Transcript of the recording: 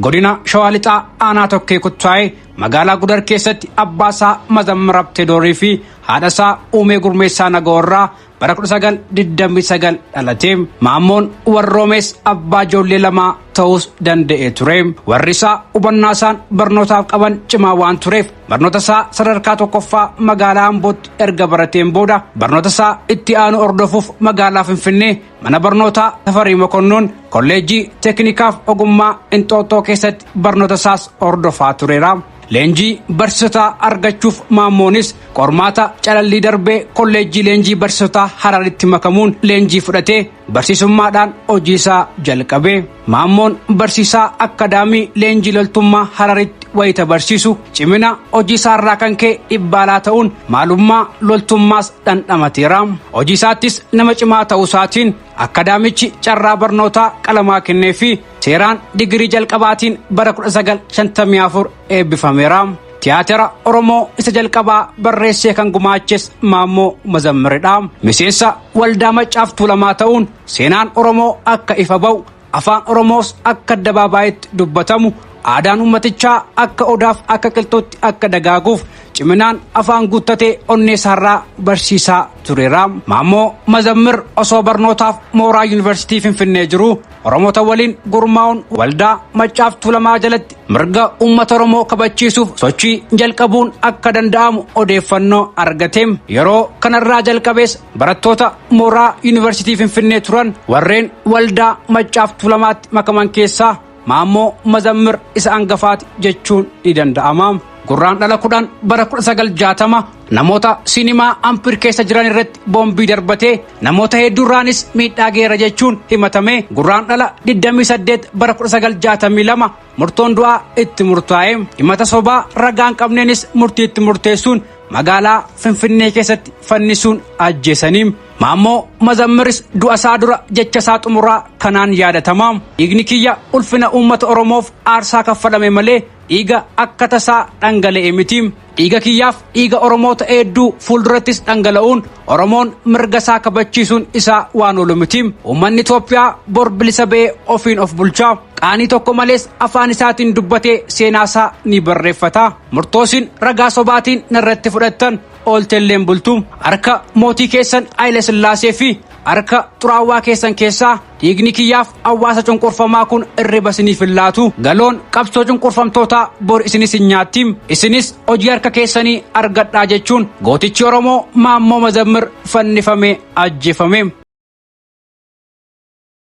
Godina Shawaa Lixaa Aanaa Tokkee Kuttaayee magaalaa Gudar keessatti abbaasaa Mazammir Abteedoorii fi haadhasaa Uumee Gurmeessaa Nagawarraa bara 1929 dhalate. Maammoon warroomes abbaa ijoollee lamaa ta'uus danda'ee ture. Warri isaa hubannaa isaan barnootaaf qaban cimaa waan tureef barnoota isaa sadarkaa tokkoffaa magaalaa Ambootti erga barateen booda barnoota isaa itti aanu hordofuuf magaalaa Finfinnee mana barnootaa Tafarii Mokonnoon kolleejjii teeknikaaf ogummaa Inxooxxoo keessatti barnoota isaas hordofaa tureera. Leenjii barsiisotaa argachuuf Maammoonis qormaata calallii darbee kolleejjii leenjii barsiisotaa Hararitti makamuun leenjii fudhatee barsiisummaadhaan hojii isaa jalqabe. Maammoon barsiisaa akkadaamii leenjii loltummaa Hararitti wayita barsiisu cimina hojii isaarraa kan ka'e dhibbaalaa ta'uun maalummaa loltummaas dhandhamateera. Hojii isaattis nama cimaa ta'uu isaatiin akkadaamichi carraa barnootaa qalamaa kennee fi seeraan digirii jalqabaatiin bara 1954 eebbifameera. Tiyaatira Oromoo isa jalqabaa barreessee kan gumaaches Maammoo Mazammiridha. Miseensa waldaa Maccaaf Tuulamaa ta'uun seenaan Oromoo akka ifa ba'u, afaan Oromoos akka addabaabaay'itti dubbatamu, aadaan uummatichaa akka odaaf akka qilxuutti akka dagaaguuf ciminaan afaan guuttatee onnee isaarraa barsiisaa tureera. Maammoo Mazammir osoo barnootaaf mooraa Yuunivarsiitii Finfinnee jiru Oromoota waliin gurmaa'uun waldaa Maccaaf Tuulamaa jalatti mirga uummata Oromoo kabachiisuuf sochii jalqabuun akka danda'amu odeeffannoo argate. Yeroo kanarraa jalqabees barattoota mooraa Yuunivarsiitii Finfinnee turan warreen waldaa Maccaaf Tuulamaatti makaman keessaa Maammoo Mazammir isa hangafaati jechuun ni danda'ama. Gurraan dhala 10 bara 1960 namoota siinimaa Ampir keessa jiran irratti boombii darbatee namoota hedduurraanis miidhaa geera jechuun himatame. Gurraan dhala 28 bara 1962 murtoon du'aa itti murtaa'e. Himata sobaa ragaan qabneenis murtii itti murteessuun magaalaa Finfinnee keessatti fannisuun ajjeesanii. Maammoo Mazammiris du'a isaa dura jecha isaa xumuraa kanaan yaadatama. Dhiigni kiyya ulfina uummata Oromoof aarsaa kaffalame malee dhiiga akka tasaa dhangala'e miti. Dhiiga kiyyaaf dhiiga Oromoota hedduu fuuldurattis dhangala'uun Oromoon mirga isaa kabachiisuun isaa waan oolu miti. Uummanni Itoophiyaa bor bilisa ba'ee ofiin of bulchaa. Qaanii tokko malees afaan isaatiin dubbatee seenaa isaa ni barreeffata. Murtoosiin ragaa sobaatiin narratti fudhattan ooltelleen bultu. Harka mootii keessan Haayile Sillaasee fi harka xuraawwaa keessan keessaa dhiigni kiyyaaf hawaasa cunqurfamaa kun irriba isiniif hin laatu. Galoon qabsoo cunqurfamtootaa bor isinis hin nyaatti. Isinis hojii harka keessanii argadhaa jechuun gootichi Oromoo Maammoo Mazammir fannifamee ajjeefame.